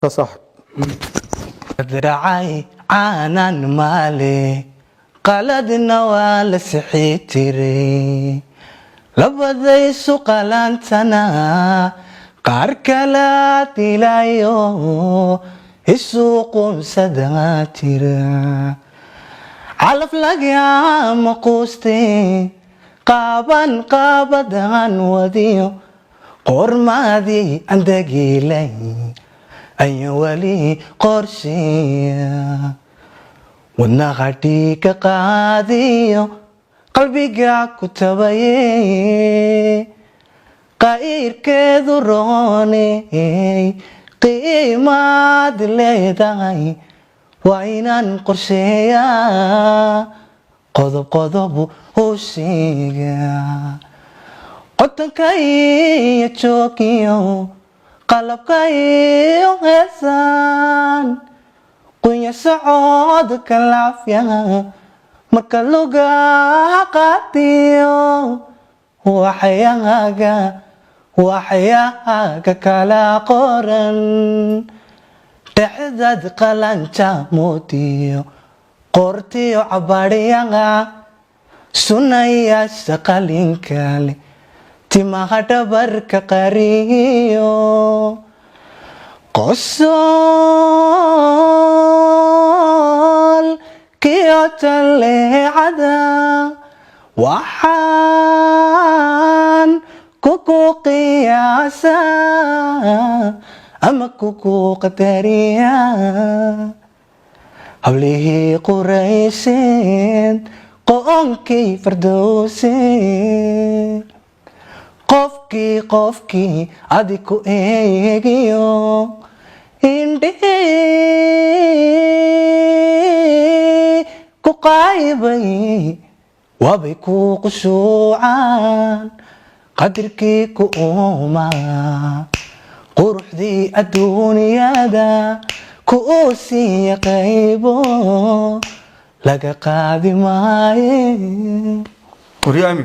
Saaxib. Dhacay caanan maale, qaladna waa la sixi tiray. Labadaysu qalantana qaar kala dilayo, isu qumsada tira. Calaf lagama quustay, qaaban qaabadan wadiyo, qormaadii andagilay aya wali qorsheeya. Wadnaha dhiiga qaadiyo, qalbiga ku tabaye, qayrkeedu rooney, qiimaad leedahay waa inaan qorsheeyaa, qodob qodob u sheegaa. Qotonka iyo joogiyo, qalabka iyo heesaan, qunya socodka laafyaha, marka lugaha qaadiyo, waxyaaga waxyaaga kala qoran, dhexdad qalanja moodiyo, qortiyo cabaadhiyaha, sunayaasha qalinkale, timaha dhabarka qariyo, qosol kiyo jaleecada, waxaan kuku qiyaasaa ama kuku qadariyaa hablihii Quraysheed, qoonkii Fardowse. Qofkii qofkii adi ku eegiyo, indhihii ku qaybay, waabay ku qushuucaan. Qadirkii ku uumaa, quruxdii adduunyada ku uu siiya, qaybo laga qaadi maaye. Waryaami.